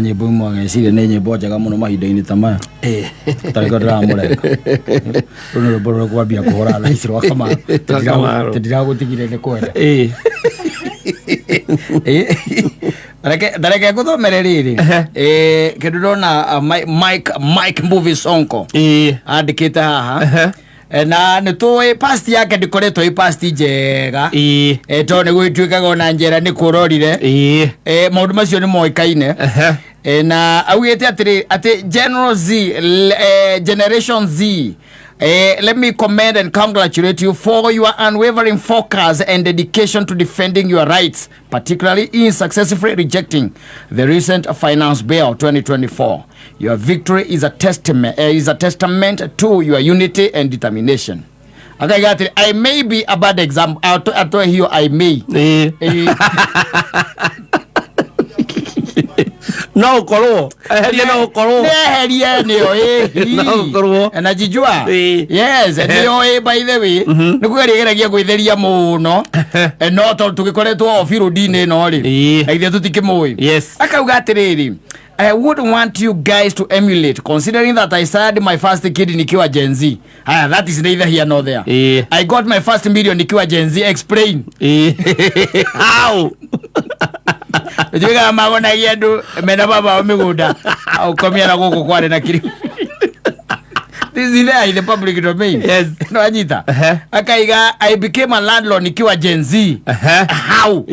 Nyĩmbo imwe ageciria nĩ nyĩmbo njega mũno mahinda-inĩ ta maya. Tarĩko ndĩramũrenga. Rũu nĩ rwĩmbo rũrĩa kwambia kũhũra thaa ici rwa Kamaru. Rwa Kamaru. Tĩndiragũtigire nĩ kwenda. Ĩĩ. Reke ngũthomere rĩrĩ. Kĩndũ ndona Mike Mbuvi Sonko andĩkĩte haha. Na nĩ tũĩ past yake ndĩkoretwo ĩ past njega. Tondũ nĩ gwĩtuĩkaga ona njera nĩ kũrorire. Maũndũ macio nĩ moĩkaine. Na augĩte atĩrĩ atĩ General Z, Generation Z, let me commend and congratulate you for your unwavering focus and dedication to defending your rights, particularly in successfully rejecting the recent Finance Bill 2024. Your victory is a testament to your unity and determination. Akaiga atĩrĩ, "I may be a bad example." Atoe hiyo "I may". No ũkorwo eherie, no ũkorwo. Nĩeherie nĩyo ĩ. No ũkorwo. Najijua. Yes, nĩyo ĩ. By the way, nĩ kũgeria geragia gwĩtheria mũno. No tondũ tũgĩkoretwo o bĩrũndi-inĩ ĩno rĩ, na ithuĩ tũtikĩmũĩ. Akauga atĩrĩrĩ, "I would want you guys to emulate, considering that I started my first kid nikiwa Gen Z." Haya, that is neither here nor there. "I got my first million nikiwa Gen Z." Explain. How? Njugaga magonagia andũ mena baba wa mĩgũnda ũkomia na gũkũ kwarĩ na kiri. This is there in the public domain. No anyita. Akaiga, "I became a landlord nikiwa Gen Z." How?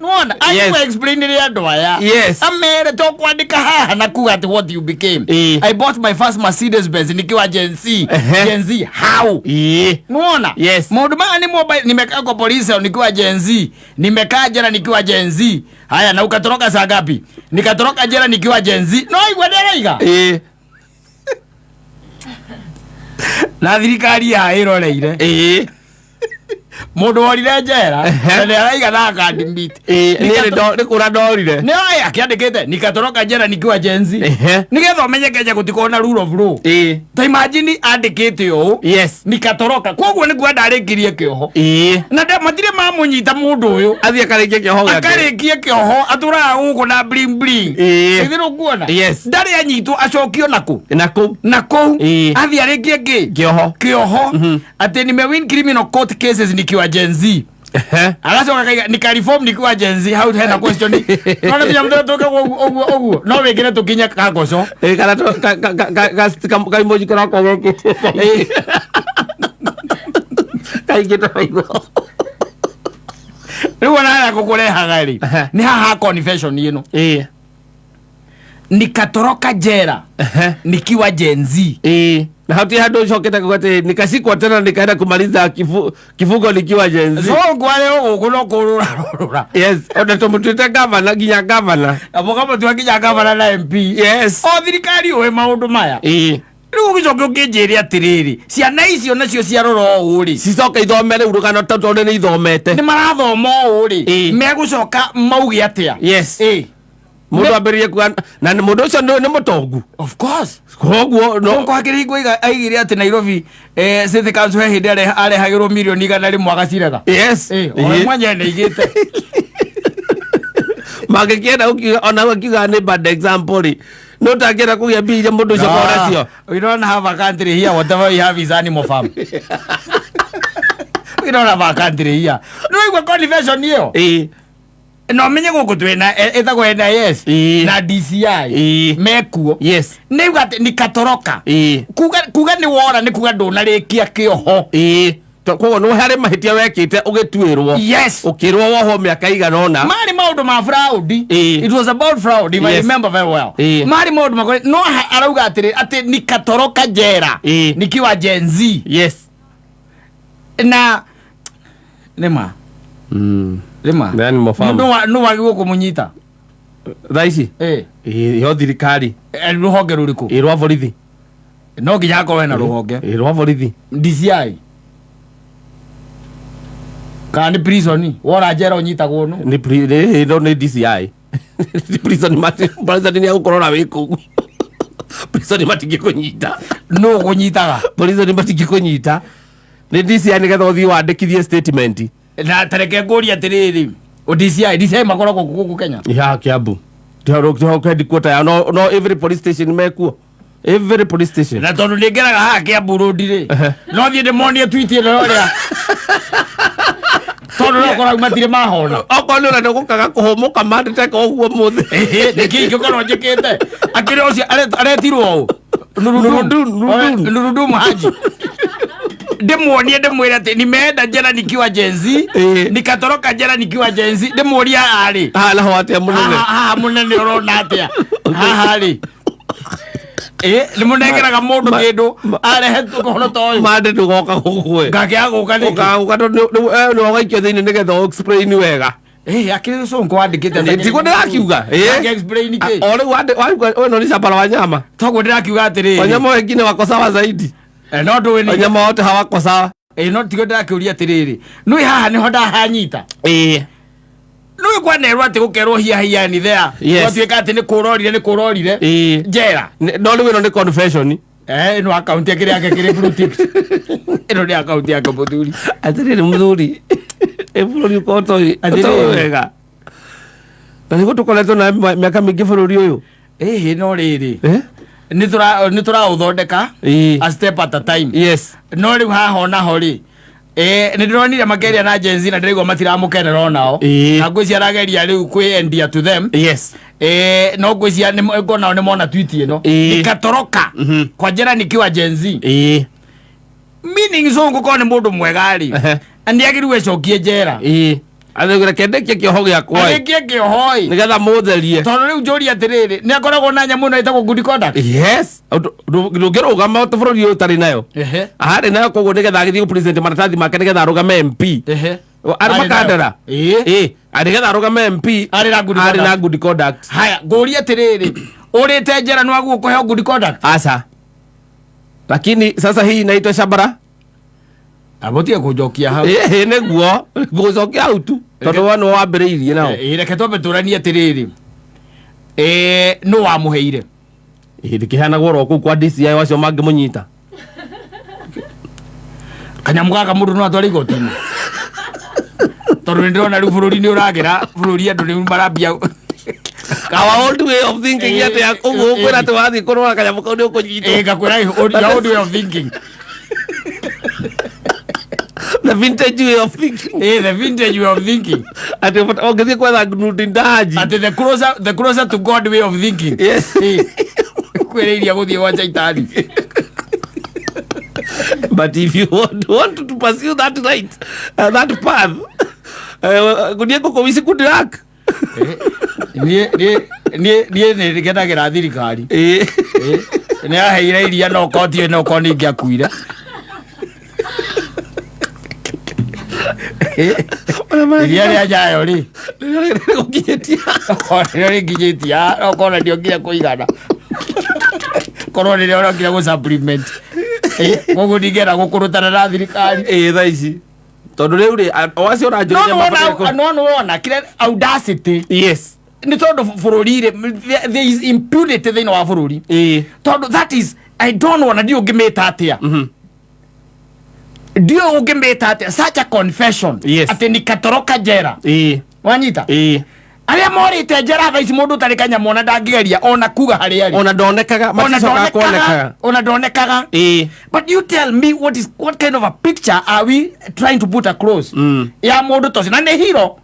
Nona yes. Explain rĩ andũ aya. Amere to kwandĩka haha na kuga atĩ what you became. "I bought my first Mercedes Benz nikiwa Gen Z." Gen Z how? Nona. Maũndũ maya nĩ mobile. "Nimekaa kwa polisi nikiwa Gen Z, nimekaa jela nikiwa Gen Z." Haya, na ukatoroka saa ngapi? "Nikatoroka jela nikiwa Gen Z." No igua ndĩraiga. Na thirikari ya ĩroreire. Mũndũ worire njera na nĩ araiga na akadimit. Nĩ kũra ndorire. Nĩ aya akĩandĩkĩte, "Nikatoroka jela nikiwa Gen Z." Nĩgetha ũmenye Kenya gũtikorwo na rule of law. Ta imagine andĩkĩte ũũ, "Nikatoroka", koguo nĩ kuga ndarĩkirie kĩoho. Na matirĩ mamũnyita mũndũ ũyũ. Athiĩ akarĩkie kĩoho gĩake. Akarĩkie kĩoho, atũraga gũkũ na bling bling. Ĩthĩ nũkuona. Ndarĩ anyitwo acokio nakũ. Na kũu. Na kũu. Athiĩ arĩkie kĩ? Kĩoho. Kĩoho. Atĩ "Nimewin criminal court cases nikiwa Gen Z." Agacoka kaiga, "Nikareform nikiwa Gen Z." Hau hena question nona binya muthe tuke ũguo ũguo ũguo no wĩkĩre tũkinye kagoco. Ĩĩ, kana kaimoji karakwa gekĩte kaingĩte maitho. Rĩu ona harĩa gũkũrehaga rĩ, nĩ haha confession ĩno, "Nikatoroka jela nikiwa Gen Z." Ĩĩ, na hatirĩ handũ ũcokete kuga atĩ nikashikwa tena nikaenda kumaliza kifungo nikiwa Gen Z. So ngware gũkũ no kũrũra rũra. Yes, ona tũmũtuĩte gavana, nginya gavana. Na mũkamũtua nginya gavana na MP. O thirikari ũĩ maũndũ maya. Rĩu ũgĩcoke ũkĩnjĩre atĩrĩrĩ, ciana icio nacio ciarora ũũ rĩ, cicoke ithome rĩu rũgano tondũ nĩ ithomete. Nĩ marathoma ũũ rĩ, megũcoka mauge atĩa? Mũndũ ambĩrĩrie kuga na nĩ mũndũ ũcio nĩ mũtongu. Of course. Koguo no Sonko akĩrĩ hingo aigire atĩ Nairobi City Council he hĩndĩ arehagĩrwo mirioni 100 agacirega. O mwenyewe nĩ aigĩte. Mangĩkĩenda gũkiuga ona akiuga nĩ bad example rĩ, no ũtangĩenda kũgĩa mbia iria mũndũ ũcio akorwo nacio. We don't have a country here. Whatever we have is animal farm. We don't have a country here. No igua confession ĩyo. Na ũmenye gũkũ twĩna ĩtagwo NIS na DCI mekuo. Nĩ uga atĩ nikatoroka. Kuga nĩ wora nĩ kuga ndũnarĩkia kĩoho. Ĩĩ. Koguo nĩ harĩ mahĩtia wekĩte ũgĩtuĩrwo. Ũkĩrwo wohwo mĩaka igana ũna. Marĩ maũndũ ma fraud. It was about fraud, if I remember very well. Marĩ maũndũ makore no arauga atĩrĩ atĩ "Nikatoroka jera nikiwa Gen Z." Na nĩma nĩma. Nĩ animal farm. Nũ wagĩrĩirwo kũmũnyita? Thaa ici? Ĩĩ. Ĩĩ, yo thirikari. Rũhonge rũrĩkũ? Ĩĩ, rwa borithi. No nginya akorwo hena rũhonge. Ĩĩ, rwa borithi. DCI kana nĩ prison? Wora njera ũnyitagwo nũ? Nĩ no nĩ DCI. Nĩ prison prison nĩ agũkũrora wĩ kũu. Prison matingĩkũnyita. Nũ ũkũnyitaga? Prison matingĩkũnyita. Nĩ DCI nĩgetha ũthiĩ wandĩkithie statement. Na tareke ngũrie atĩrĩrĩ, o DCI makoragwo gũkũ Kenya? Ya Kiambu. Headquarter yao no every police station mekuo, every police station. Na tondũ nĩ ngeraga haha Kiambu Road rĩ, no thiĩ ndĩmonie tweet ĩno ũrĩa, tondũ no korwo matirĩ mahona. Okorwo nĩ ũrenda gũkaga kũhũmũka mandĩteka ũguo mũthĩ. Nĩkĩ ingĩkorwo njĩkĩte akĩrĩ ũcio aretirwo ũ? Nurudun, Nurudun. Nurudun Haji, ndĩmuonie, ndĩmwĩre atĩ nimeenda jela nikiwa Gen Z, nikatoroka jela nikiwa Gen Z. Ndĩmuorie haha rĩ, Haha naho atĩa mũnene? Haha haha mũnene, ũrona atĩa haha rĩ? Nĩ mũnengeraga mũndũ kĩndũ arehe ũhoro ta ũyũ. Mande ndũgoka gũkũ. Ngakĩaga gũka nĩkĩ? Ũkaga tondũ nĩ ũgaikio thĩinĩ nĩgetha ũ explain wega. Akĩrĩ Sonko wandĩkĩte. Tiguo ndĩrakiuga. Angĩ explain kĩ? O rĩu wauga ĩno ni shamba la wanyama. Toguo ndĩrakiuga atĩrĩrĩ, Wanyama wengine wako sawa zaidi. No ndũĩ nĩ Wanyama wote hawako sawa. No tiguo ndĩrakĩũria atĩrĩrĩ, nũĩ haha nĩho ndahanyita. Nũĩ kwanerwo atĩ gũkerwo hia hia ni there. Gwatuĩka atĩ nĩ kũrorire, nĩ kũrorire njera. No rĩu ĩno nĩ confession. Ĩno akaunti yake yake kĩrĩ blue ticks, ĩno nĩ akaunti yake mũthuri. Atĩrĩrĩ mũthuri, ĩ bũrũri ũkorwo ũtoĩ Atĩrĩrĩ. ũtoĩ wega na nĩguo tũkoretwo na mĩaka mĩingĩ bũrũri ũyũ. Ĩhĩ, no rĩrĩ, Eh? nĩ tũraũthondeka a step at a time. No rĩu haha onaho rĩ, nĩ ndĩronire makeria na Gen Z na ndĩraigua matiramũkenera onao. Na ngwĩcia arageria rĩu kwĩendia to them. No ngwĩcia ngonao nĩ mona tweet ĩno, nikatoroka kwa njera nikiwa Gen Z, meaning Sonko korwo nĩ mũndũ mwega rĩ, nĩ agĩrĩirwo ecokie njera. Athegũra kendekie kĩoho gĩakwa ĩ. Arĩkie kĩoho ĩ. Nĩgetha mũtherie. Tondũ rĩu njũria atĩrĩrĩ, nĩ akoragwo na nyamũ ĩno ĩtagwo good conduct. Yes, ndũngĩrũgama bũrũri ũyũ ũtarĩ nayo. Arĩ nayo, koguo nĩgetha agĩthiĩ gũpresent maratathi make nĩgetha arũgame MP. Arĩ Arĩ nayo. Makandara. Nĩgetha arũgame MP. Arĩ na good arĩ na conduct. good conduct. Haya, ngũrie atĩrĩrĩ, ũrĩte njera nĩ waguo kũheo good conduct? Aca, lakini sasa hii inaitwa shabara. Abotie kũnjokia hau. Ĩĩ, nĩguo ngũcokia hau tu tondũ we nĩwe wambĩrĩirie nao. Reke twambe tũranie atĩrĩrĩ, nũ wamũheire? Ĩĩ, ndĩkĩheanagwo oro kũu kwa DCI wacio mangĩmũnyita. Kanyamũ gaka mũndũ no atware igoti-inĩ, tondũ nĩ ndĩrona rĩu bũrũri nĩ ũragĩra bũrũri, andũ rĩu marambia Our old way of thinking, atĩ ũguo ũkwĩra atĩ wathiĩ kũrora kanyamũ kau nĩ ũkũnyitwo. Ngakwĩra your old way of thinking. The vintage way of thinking. The vintage way of thinking. Atĩ ũngĩthiĩ kwetha ngundu ndaji. Atĩ the closer to God way of thinking. Kwĩrĩiria gũthiĩ gwa Caitani. But if you want to pursue that right, that path, gunie ngũkũ ici good luck. Niĩ niĩ niĩ niĩ nĩ ngenagĩra thirikari. Nĩ yaheire iria, no koti no korwo nĩ ingĩakuire. Iria rĩa Nyayo rĩ, rĩgũkinyĩtie. Rĩo rĩnginyĩtie no korwo ndiokire kũigana, korwo nĩrĩo rokire gũ supplement. Koguo ndingĩenda gũkũrũtana na thirikari. Ĩĩ, thaa ici tondũ rĩu rĩ o acio no ũranjũria nĩwona, no nĩwona kĩrĩa audacity? Nĩ tondũ bũrũri rĩ, there is impunity thĩinĩ wa bũrũri. Tondũ that is, I don't know, na ndiũ ũngĩmĩta atĩa, ndiũ ũngĩmĩta atĩa such a confession, atĩ nikatoroka njera. Wanyita? Arĩa morĩte njera thaa ici, mũndũ ũtarĩ kanyamũ ona ndangĩgeria ona kuga harĩa arĩ. Ona ndonekaga. Ona maticokaga kuonekaga. Ona ndonekaga. But you tell me, what kind of a picture are we trying to put across ya mũndũ ta ũcio? Na nĩ hero.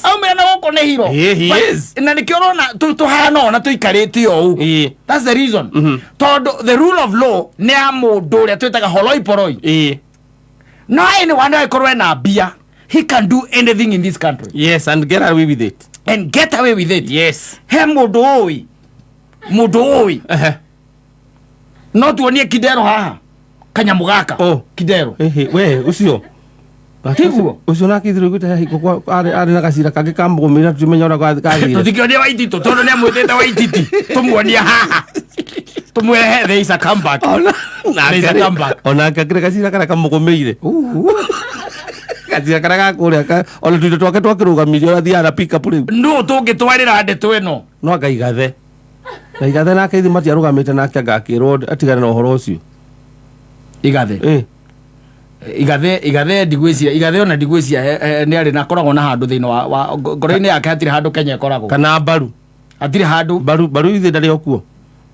Aumĩra na gũkũ nĩ hero. Yeah, he is. Na nĩkĩo ũrona tũhana ona tũikarĩte o ũũ. That's the reason, tondũ the rule of law nĩ ya mũndũ ũrĩa twĩtaga holoi poroi. No anyone angĩkorwo ena mbia, he can do anything in this country. Yes, and get away with it. And get away with it. He mũndũ ũĩ, mũndũ ũĩ, no tuonie Kidero haha kanyamũ gaka. Oh. Kidero. Ehe, we ucio. Tiguo. Ucio nake ithiro gwita hingo kwa arĩ na gacira kangĩ kamũgũmĩra, tutimenya ũrĩa gathire. Tũtikĩonie Waititũ, tondũ nĩ amwĩtĩte Waititi, tũmuonie haha, tũmwĩre there is a comeback. There is a comeback. Onake akĩrĩ gacira karĩa kamũgũmĩire, gacira karĩa gakũrĩa ona tuindo twake twakĩrũgamirie, ũrĩa athiaga na pick up rĩu. Nũ tũngĩtwarĩra ndeto ĩno? No anga Igathe na Igathe nake ithi matiarũgamĩte nake, anga akĩrwo atigane na ũhoro ũcio. Igathe? Igathe, Igathe, ndigwĩciria Igathe, ona ndigwĩciria nĩ arĩ na akoragwo na handũ thĩinĩ wa ngoro-inĩ yake, hatirĩ handũ Kenya ĩkoragwo. Kana mbaru. Hatirĩ handũ. Mbaru, Mbaru ithe ndarĩ o kuo.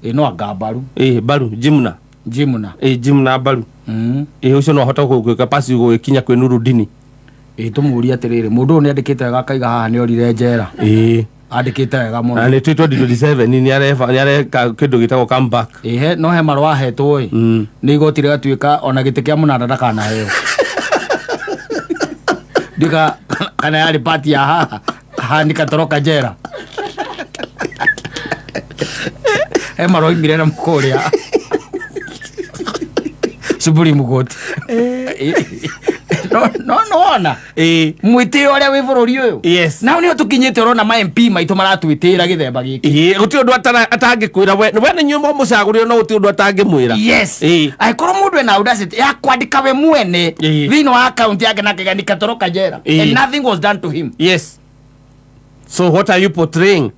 Ĩ, no anga Mbaru. Ĩ, Mbaru Jimna. Jimna. Ĩ, Jimna Mbaru. Ĩ, ũcio no ahote gũgĩka pasi gũgĩkinya kwĩ Nurudini. Ĩ, tũmũrie atĩrĩrĩ, mũndũ ũyũ nĩ andĩkĩte wega akaiga haha nĩ orire njera. Andĩkĩte wega mũno. Na nĩ twĩ 2027 nĩ areka kĩndũ gĩtagwo comeback. Ĩhe, no he marũa ahetwo ĩ nĩ igoti rĩgatuĩka ona gĩtĩ kĩa mũnanda ndakanaheo. Ndika kana yarĩ pati ya haha haha nikatoroka njera. He marũa oimire na kũrĩa Supreme Court. No nĩwona mwĩtĩo ũrĩa wĩ bũrũri ũyũ. Nao nĩo tũkinyĩte ũrona ma MP maitũ maratwĩtĩĩra gĩthemba gĩkĩ. Ĩ, gũtirĩ ũndũ atangĩkwĩra we we nĩ inyuĩ mũcagũrire, no gũtirĩ ũndũ atangĩmwĩra. Angĩkorwo mũndũ ena audacity ya kwandĩka we mwene thĩinĩ wa account yake na akaiga nikatoroka njera and nothing was done to him. Yes, so what are you portraying?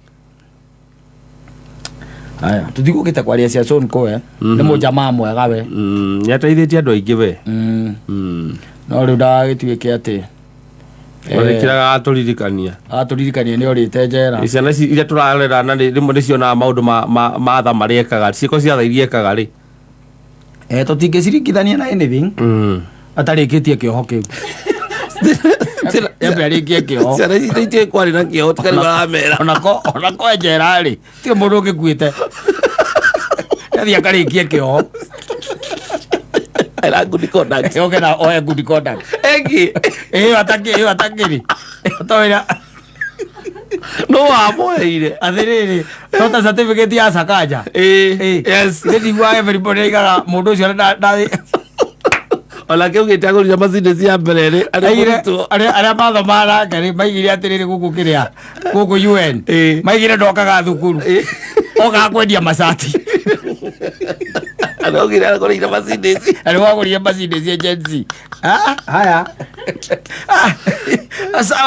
Haya, tũtigũkĩte kwaria cia Sonko, eh, nĩ mũjamaa mwega we. Nĩ ateithĩtie andũ aingĩ we. No rĩu ndagagĩtuĩke atĩ Orĩkĩraga atũririkania. Atũririkania nĩ orĩte njera. Ciana ici iria tũrarera na rĩmwe nĩ cionaga maũndũ ma tha marĩa ekaga, ciĩko cia tha iria ekaga rĩ. Tũtingĩciringithania na anything atarĩkĩtie kĩoho kĩu. Yambe arĩkie kĩoho. Ciana ici itiũĩ kwarĩ na kĩoho, tiga rĩu aramera. Onako njera rĩ, tirĩ mũndũ ũngĩkuĩte. Athiĩ akarĩkie kĩoho. Era good conduct. Oke na oe good conduct. Eki. Ĩyo atakĩrĩ, ĩyo atakĩrĩ. Tawĩra No wamweire. Atĩrĩrĩ, tota certificate ya Sakaja. Nĩ ndiguaga everybody aigaga mũndũ ũcio Onake ugĩte agũrire macini cia mbere rĩ arĩ aigire mũrutwo. Arĩa mathomaga nake rĩ maigire atĩrĩrĩ, gũkũ kĩrĩa gũkũ UN maigire ndokaga thukuru, okaga kwendia macati. Araugire agũrire macini ici. Na nĩ wagũrire macini cia Gen Z. Ah, haya. Ah, sawa.